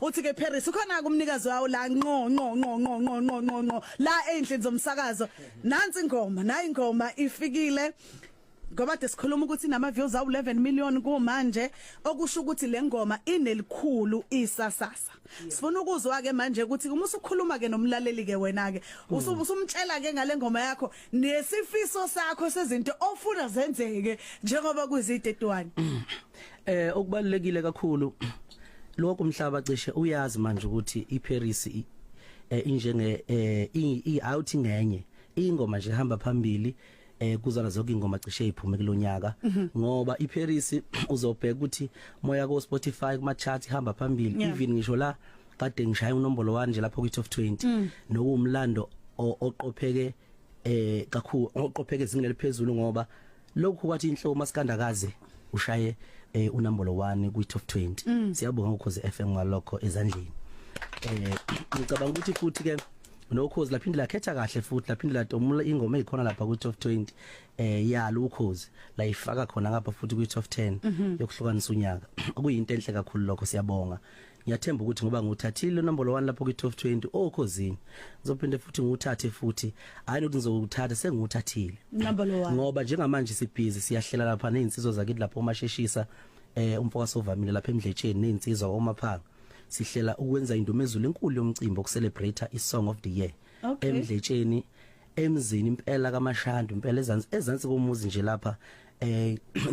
Uthi ke Paris ukhona kumnikazi wawo la nqo nqo nqo nqo nqo nqo nqo nqo la endlini zomsakazo. Nansi ingoma, nayi ingoma ifikile. Ngoba de sikhuluma ukuthi inama views awu 11 million kumanje, okusho ukuthi le ngoma inelikhulu isasasa. Sifuna ukuzwa ke manje ukuthi uma usukhuluma ke nomlaleli ke wena ke usumtshela ke ngale ngoma yakho nesifiso sakho sezinto ofuna zenzeke njengoba kuzi 31. Okubalekile kakhulu, lokho umhlaba cishe uyazi manje ukuthi iParis injenge i out ngenye ingoma nje ihamba phambili kuzana zonke ingoma cishe iphume kulonyaka, ngoba iParis uzobheka ukuthi moya ko Spotify, kuma chart ihamba phambili, even ngisho la kade ngishaya unombolo 1 nje lapho kwi top 20, nokuwumlando oqopheke kakhulu, oqopheke ezingeni eliphezulu, ngoba lokhu kwathi inhlobo masikandakaze ushaye unombolo 1 kwi top 20. Siyabonga Ukhozi FM ngalokho ezandleni. Ngicabanga ukuthi futhi ke nokhozi laphinde lakhetha kahle, futhi laphinde latomula ingoma ezikhona lapha ku top 20 yalo Ukhozi, layifaka khona ngapha futhi kwi top 10 yokuhlukanisa unyaka, okuyinto enhle kakhulu lokho, siyabonga. Ngiyathemba ukuthi ngoba nguthathile nombolo 1 lapho kwi top 20 okhozini, ngizophinde futhi ngiwuthathe futhi, hayi ukuthi ngizowuthatha, sengiwuthathile. Number 1. Ngoba njengamanje sibhizi siyahlela lapha nezinsizwa zakithi lapho omasheshisa, umfoka sovamile lapha emdletsheni, nezinsizwa omaphanga, sihlela ukwenza indumezulu enkulu yomcimbi okucelebrate i-song of the year emdletsheni, emzini impela kaMashandu impela, ezansi komuzi nje lapha.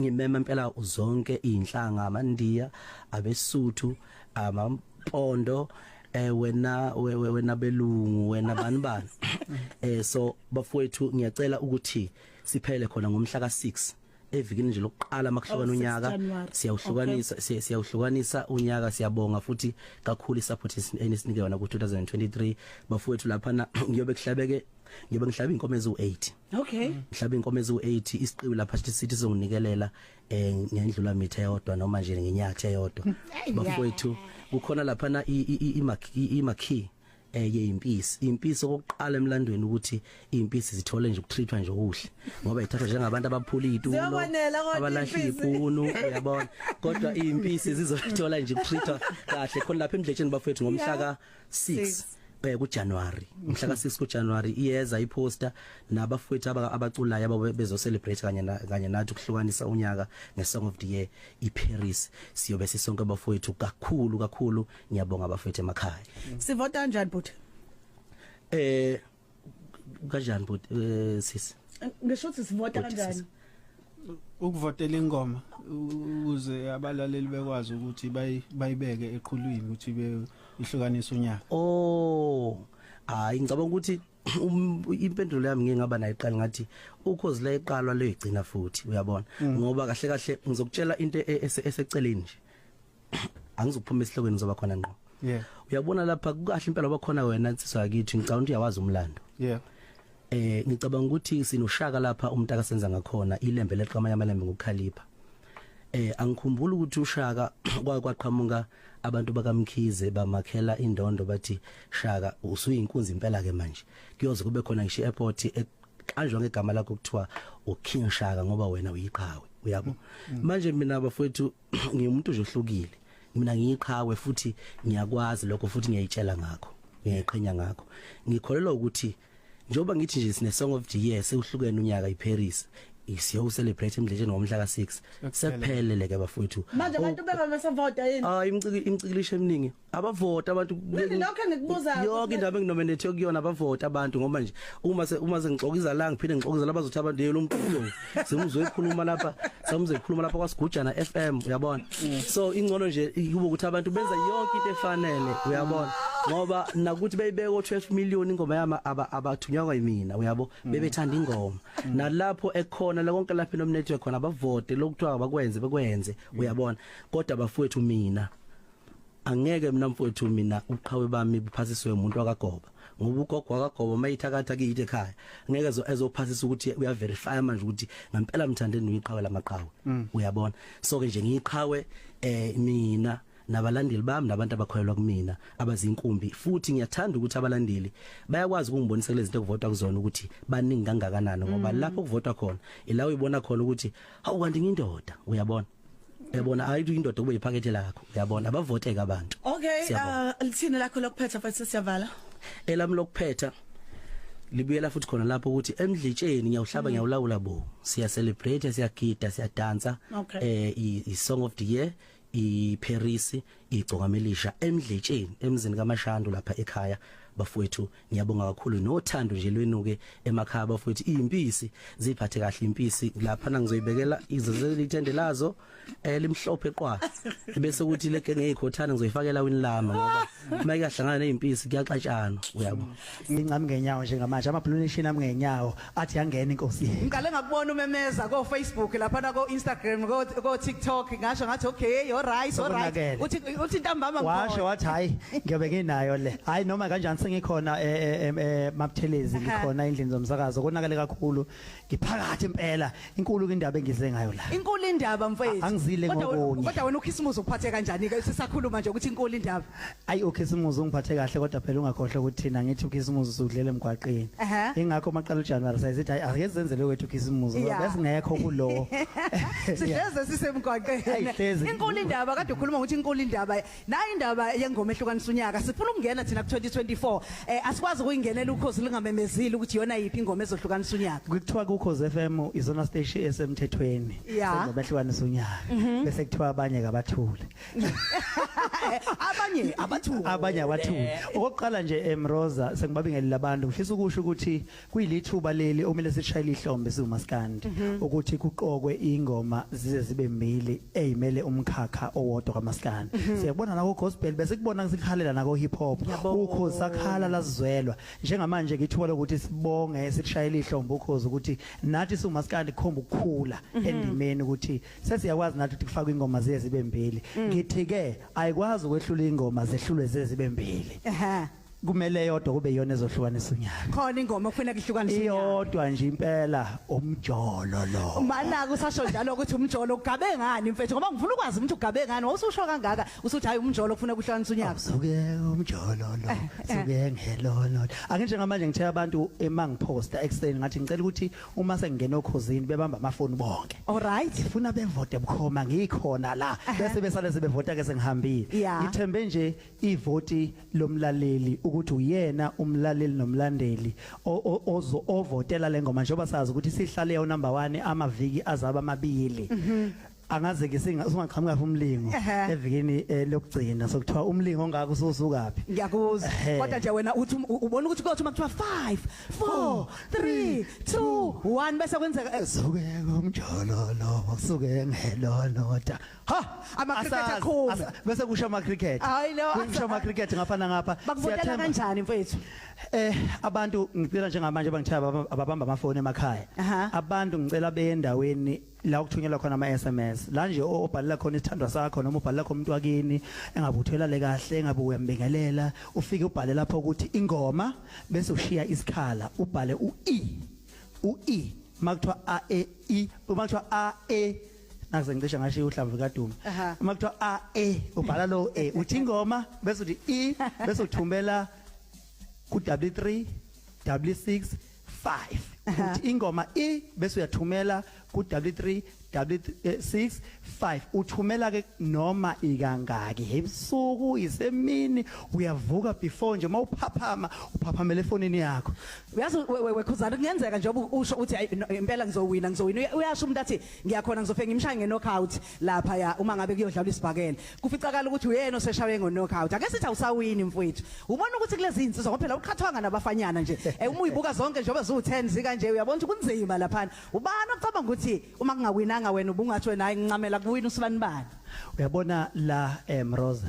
Ngimema impela zonke izinhlanga, amaNdiya, abeSuthu, amampondo, wena wena belungu, wena bani bani. So bafowethu, ngiyacela ukuthi siphele khona ngomhla ka6 evikini nje lokuqala makuhlukana Oh, 6 unyaka. January. Siyawuhlukanisa, siyawuhlukanisa unyaka. Siyabonga futhi kakhulu isupport enisinike yona ku 2023, bafowethu. Lapha na ngiyobe kuhlabeke, ngiyobe ngihlaba inkomo ezu8. Ngihlaba inkomo ezu8. Isiqiwi lapha sithi sizonginikelela ngendlula mithe eyodwa noma nje ngenyathi eyodwa. Bafowethu, kukhona lapha na i-marquee yeyimpisi, impisi okokuqala emlandweni ukuthi impisi zithole nje ukutreatwa nje okuhle, ngoba ithathwa njengabantu abaphula izitulo, Ziyokwanela kodwa abalahla impisi. Izipunu, uyabona, kodwa impisi zizothola nje ukutreatwa kahle khona lapha emdletsheni, bafethu, ngomhla ka 6 Six. kuJanuary, umhla ka 6 kuJanuary. Iyeza iposter nabafowethu abaculayo ababe bezo celebrate kanye nathi ukuhlukanisa unyaka nge song of the year iParis. Siyobe sisonke, bafowethu, kakhulu kakhulu. Ngiyabonga, bafowethu emakhaya. Sivota kanjani, bhuti? Kanjani, bhuti, sisi? Ngisho ukuthi sivota Bhuti, kanjani? sisi. Ukuvotela ingoma ukuze abalaleli bekwazi ukuthi bayibeke eqhulwini ukuthi be ihlukanise unyaka. Oh, hayi, ngicabanga ukuthi impendulo yami ngeke ngaba nayo iqala ngathi Ukhozi la iqalwa leyigcina futhi, uyabona, ngoba kahle kahle ngizokutshela into eseceleni nje, angizukuphuma esihlokweni, ngizoba khona ngqo. Uyabona lapha kukahle impela bakhona wena nsizwa yakithi, ngicabanga ukuthi uyawazi umlando. Ngicabanga ukuthi sinoshaka lapha umntaka senza ngakhona ilembe leqama yamalembe ngokukhalipha. Angikhumbuli ukuthi ushaka kwaqhamuka abantu bakaMkhize bamakhela indondo, bathi, "Shaka, usuyinkunzi impela ke manje." Kuyoze kube khona ngisho airport eqanjwa ngegama lakho, kuthiwa uKing Shaka, ngoba wena uyiqhawe, uyabo. Manje mina, bafowethu, ngiwumuntu nje ohlukile. Mina ngiyiqhawe futhi ngiyakwazi lokho, futhi ngiyayitshela ngakho, ngiyayiqhenya ngakho. Ngikholelwa ukuthi njengoba ngithi nje sine song of the year, sewuhlukene unyaka iParis, siyo celebrate emdletsheni ngomhla ka6, sekuphelele ke, bafowethu. Manje abantu beba besavota yini? Ah, imicikilisho eminingi, abavota abantu. Mina lokho engikubuzayo. Yonke indaba enginominate kuyona, abavota abantu, ngoba nje uma sengixokiza la, ngiphinde ngixokiza la, bazothi abantu, "Yelo mculo simuzwe ekhuluma lapha, samuzwe ekhuluma lapha kwaSigujana FM," uyabona. So ingcono nje kube ukuthi abantu benza yonke into efanele, uyabona, ngoba nakuthi beyibeka 12 million ingoma yami, abathunywa yimina, uyabo, bebethanda ingoma nalapho ekhona la konke lapho nominate khona, abavote lokuthiwa abakwenze, bekwenze, uyabona. Kodwa bafowethu, mina angeke, mina mfowethu, mina uqhawe bami buphasiswe umuntu wakagoba, ngoba ugogo wakagoba mayithakatha kiyithi ekhaya ngeke ezophasisa ukuthi uya verify manje ukuthi ngempela Mthandeni uyiqhawe lamaqhawe, uyabona. So ke nje ngiyiqhawe mina nabalandeli bami nabantu abakholelwa kumina abazinkumbi. Futhi ngiyathanda ukuthi abalandeli bayakwazi ukungibonisa kulezi zinto ekuvotwa kuzona ukuthi baningi kangakanani, ngoba lapho kuvotwa khona ila uyibona khona ukuthi hawu, kanti ngiyindoda, uyabona. Uyabona, ayithi indoda kube iphakethe lakho, uyabona, abavoteka abantu. Okay. Siyabonga. Lithini lakho lokuphetha mfethu, siyavala? Elami lokuphetha libuyela futhi khona lapho ukuthi emdlitsheni ngiyawuhlaba, ngiyawulawula bo, siya celebrate, siyagida, siyadansa. I song of the year iParis, igcokamelisha emdlitsheni emzini kaMashando lapha ekhaya. Bafowethu, ngiyabonga kakhulu nothando nje lwenuke emakhaya. Bafowethu, impisi ziphathe kahle, impisi lapha ngizoyibekela izozeli ithende lazo limhlophe qwa, bese kuthi leke ngeyikhothana ngizoyifakela winilama, ngoba mayikahlangana nezimpisi kuyaxatshana, uyabo. Ngincami ngenyawo njengamanje, ama-Blue Nation ami ngenyawo athi yangena inkosi yethu. Ngiqale ngakubona umemeza ko Facebook lapha, ko Instagram, ko TikTok, ngasho ngathi okay, all right, all right. Sokonakele. Uthi ntambama Washo ngikhona. wathi hayi, ngiyobe nginayo le, hayi noma kanjani sengikhona Mabuthelezi, ngikhona endlini zomsakazo. Konakele kakhulu, ngiphakathi impela, inkulu indaba engize ngayo la. Inkulu indaba, mfethu. Angizile ngokunye. Kodwa wena ukhisimusi uphathe kanjani ke, sisakhuluma nje ukuthi inkulu indaba? Ayi, ukhisimusi ungiphathe kahle, kodwa phela ungakhohlwa ukuthi thina ngithi ukhisimusi usudlela emgwaqeni. Ingakho maqala uJanuary sayithi hayi, ake sizenzele wethu ukhisimusi ngoba besingekho kulo. Sihleze sisemgwaqeni. Ayi, hlezi. Inkulu indaba, kade ukhuluma ukuthi inkulu indaba. Nayi indaba yengoma ehlukanisa unyaka. Sifuna ukungena thina ku2024. Asikwazi ukuyingenela ukhozi lingamemezile ukuthi yona yiphi ingoma ezohlukanisa unyaka. Kuthiwa kuKhozi FM izona station esemthethweni sengoma ehlukanisa unyaka, bese kuthiwa abanye kabathule. Abanye abathu. Abanye abathule. Okokuqala nje, Emroza, sengibabingelela abantu, ngifisa ukusho ukuthi kuyilithuba leli omele sishayele ihlombe siwumaskandi ukuthi kuqokwe ingoma zize zibe mbili ezimele umkhakha owodwa kaMaskandi. Siyabona nako gospel, bese kubona sikhalela nako hip hop, ukhozi sakhala lazizwelwa. Njengamanje ngithuba lokuthi sibonge, sishayele ihlombe ukhozi ukuthi nathi siwumaskandi kukhomba ukukhula endimeni, ukuthi sesiyakwazi nathi ukuthi kufakwe ingoma ziye zibe mbili. Ngithi ke ayikwazi ukwehlula ingoma zehlulwe zize zibe mbili. Kumele yodwa kube iyona ezohlukanisa unyaka. Khona ingoma okufanele ihlukanise unyaka. Iyodwa nje impela, umjolo lo. Mana usasho njalo ukuthi umjolo, ugabe ngani mfethu? Ngoba ngifuna ukwazi ukuthi ugabe ngani. Wawususho kangaka usuthi hayi, umjolo kufanele kuhlukanise unyaka. Suke umjolo lo, suke ngelono. Ake njengamanje ngithe abantu emangiposta ekseni, ngathi ngicela ukuthi uma sengingena okhozini bebamba amafoni bonke. All right. Ngifuna bevote bukhoma ngikhona la, bese besale sebevota ke sengihambile. Ngithembe nje ivoti lomlaleli, ukuthi uyena umlaleli nomlandeli ozo ovotela lengoma, njengoba sazi ukuthi sihlale yo number 1 amaviki azaba amabili. Angaze ke singaqhamuka umlingo evikini lokugcina, sokuthiwa umlingo ongaka ususukapi. Ngiyakuzwa. Kodwa nje wena uthi ubona ukuthi kuyothi uma kuthiwa 5 4 3 2 1 bese kwenzeka Suke umjolo lo, suke ngelonota ha. Ama-cricket Asazi, aqhume. Bese kusho ama cricket. Hayi lo. Kusho ama cricket ngapha nangapha. Bakuvotela Siyathemba. kanjani, mfethu? Abantu ngicela njengamanje bangithe ababamba amafoni emakhaya. Abantu ngicela beye endaweni la ukuthunyelwa khona ama SMS. La nje obhalela khona isithandwa sakho noma ubhalela khona umuntu wakini engabuthwela le kahle, engabe uyambingelela, ufike ubhale lapho ukuthi ingoma, bese ushiya isikhala, ubhale u E, u E makuthiwa A E I, uma kuthiwa A E, nakuze ngicishe ngashiya uhlamvu kaDuma. Uma kuthiwa A E, ubhala lo E, uthi ingoma, bese uthi E, bese uthumela ku W3 W6 5. Uthi ingoma E, bese uyathumela ku W3 W6 5. Uthumela ke noma ikangaki, ebusuku, isemini, uyavuka before nje mawuphaphama, uphaphamela efonini yakho. Uyazi wekhuzana, kungenzeka njengoba usho uthi hayi no, impela ngizowina, ngizowina. Uyasho umuntu athi ngiyakhona, ngizofika ngimshaye nge-knockout lapha ya uma ngabe kuyodlalwa isibhakela, kuficakala ukuthi uyena oseshawe ngo-knockout. Ake sithi awusawini, mfowethu, ubona ukuthi kulezi insizwa, ngoba phela uqhathwanga nabafanyana nje, uma uyibuka zonke njengoba ziwu-10 zikanje, uyabona ukuthi kunzima laphana. Ubani ocabanga ukuthi uma kungawinanga wena ubungathi wena hayi, ngincamela kuwina usibani bani? Uyabona la, Rosa,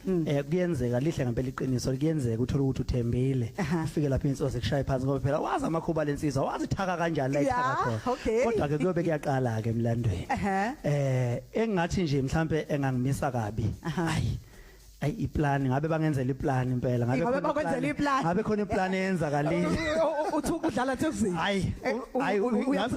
kuyenzeka lihle ngempela iqiniso, kuyenzeka uthola ukuthi uthembile, ufike lapha insizwa sekushaya phansi, ngoba phela wazi amakhuba lensizwa, wazi ithaka kanjani la ithaka khona. Kodwa ke kuyobe kuyaqala ke emlandweni. Engathi nje mhlambe engangimisa kabi, hayi. Ayi, iplan, ngabe bangenzela iplan impela, ngabe Ngabe khona bakwenzela iplan. Ngabe khona iplan eyenzakalile. Uthi ukudlala Thukzini. Hayi, hayi,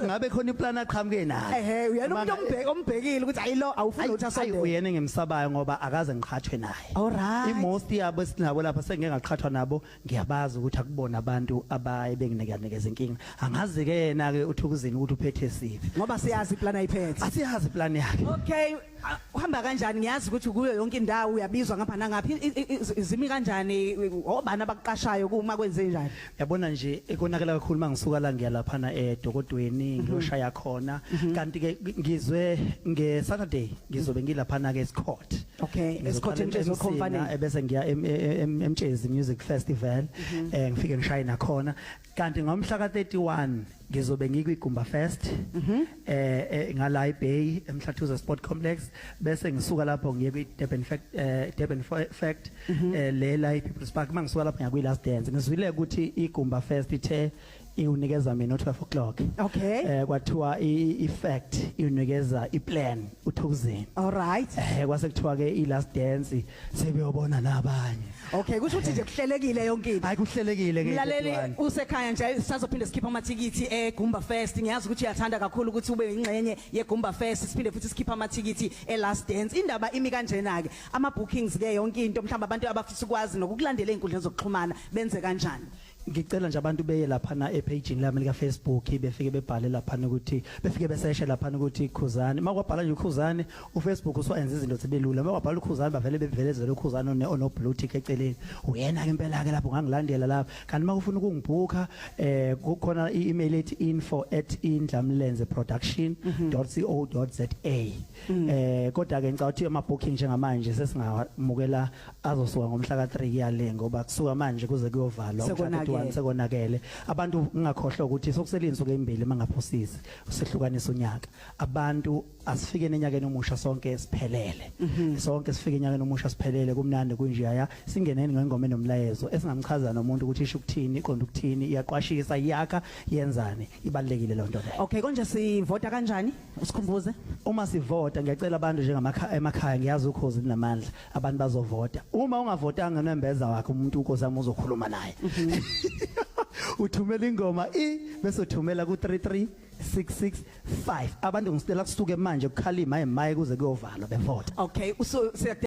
ngabe khona iplan aqhamuke nayo. Ehe, uyena umuntu ombhekile ukuthi ayi, lo awufuni ukuthi Ayi, asondele. Uyena engimsabayo ngoba akaze ngiqhathwe naye. Alright. Imost yabo esinabo lapha sengeke ngaqhathwa nabo, ngiyabazi ukuthi akubona abantu abaye benginika nikeza inkinga. Angazi ke yena ke uThukuzini ukuthi uphethe siphi. Ngoba siyazi iplan ayiphethe. Asiyazi iplan yakhe. Okay, uhamba kanjani? Ngiyazi ukuthi kuyo yonke indawo uyabizwa ngapha nangaphi. Zimi kanjani, obani abakuqashayo kuma kwenze njani? Yabona nje, ekonakela kakhulu mangisuka la ngiya lapha na eDokodweni ngiyoshaya khona, kanti ke ngizwe nge Saturday ngizobe ngilapha na ke eScott. Okay, eScott, eMtshezi okhomfaneni. Ebese ngiya eMtshezi Music Festival, ngifike ngishaye nakhona, kanti ngomhla ka31 ngizobe ngikwiGumba Fest ngala eBay eMhlathuze Sport Complex, bese ngisuka lapho ngiye kwi Durban Fact, Durban Fact, lela iPeople's Park. Mangisuka lapho ngiya kwi Last Dance. Ngizwile ukuthi iGumba Fest ithe iunikeza mina u12 o'clock. Kwathiwa i-fact iunikeza iplan uThukuzini. Alright. Kwase kuthiwa ke i-Last Dance sebeyobona nabanye. Okay, kusho ukuthi nje kuhlelekile yonke into. Hayi, kuhlelekile ke. Mlaleli 31. usekhaya nje, sisazophinde sikhipha amathikithi eGumba Fest. Ngiyazi ukuthi uyathanda kakhulu ukuthi ube ingxenye yeGumba Fest. Siphinde futhi sikhipha amathikithi eLast Dance. Indaba imi kanjena ke. Ama bookings ke, yonke into, mhlawumbe abantu abafisa ukwazi nokukulandela einkundleni zokuxhumana benze kanjani? Ngicela nje abantu beye lapha na epage lami lika Facebook, befike bebhale lapha ukuthi, befike beseshe lapha ukuthi Khuzani. Makwabhala nje uKhuzani, uFacebook usoyenza izinto zibelula. Makwabhala uKhuzani, bavele bevelezele uKhuzani ono blue tick eceleni. Uyena ke impela ke lapho, ngangilandela lapha. Kanti makufuna ukungibhuka, kukhona i-email ethi info@indlamlenzeproduction.co.za. Kodwa ke ngicela ukuthi ama booking njengamanje sesingamukela azosuka ngomhla ka3 kuyale, ngoba kusuka manje kuze kuyovalwa umhla Sekonakele. 31 sekonakele. Abantu, ngingakhohlwa ukuthi sokusele insuku ezimbili mangaphosisi sehlukanisa unyaka. Abantu, asifike enyakeni omusha sonke siphelele, sonke sifike enyakeni omusha siphelele, kumnandi kunjeyaya. Singeneni ngengoma enomlayezo esingamchaza nomuntu ukuthi isho ukuthini, iqonda ukuthini, iyaqwashisa, iyakha, yenzani. Ibalekile lonto leyo. Okay, konje sivota kanjani? Usikhumbuze. Uma sivota, ngiyacela abantu njengamakhaya, emakhaya, ngiyazi ukhozi linamandla, abantu bazovota. Uma ungavotanga, nembeza wakhe umuntu ukozama uzokhuluma naye. Uthumela ingoma i bese uthumela ku 33665. Abantu ngisicela kusuke manje kukhalima emaye kuze kuyovalwa bevota. Okay, usu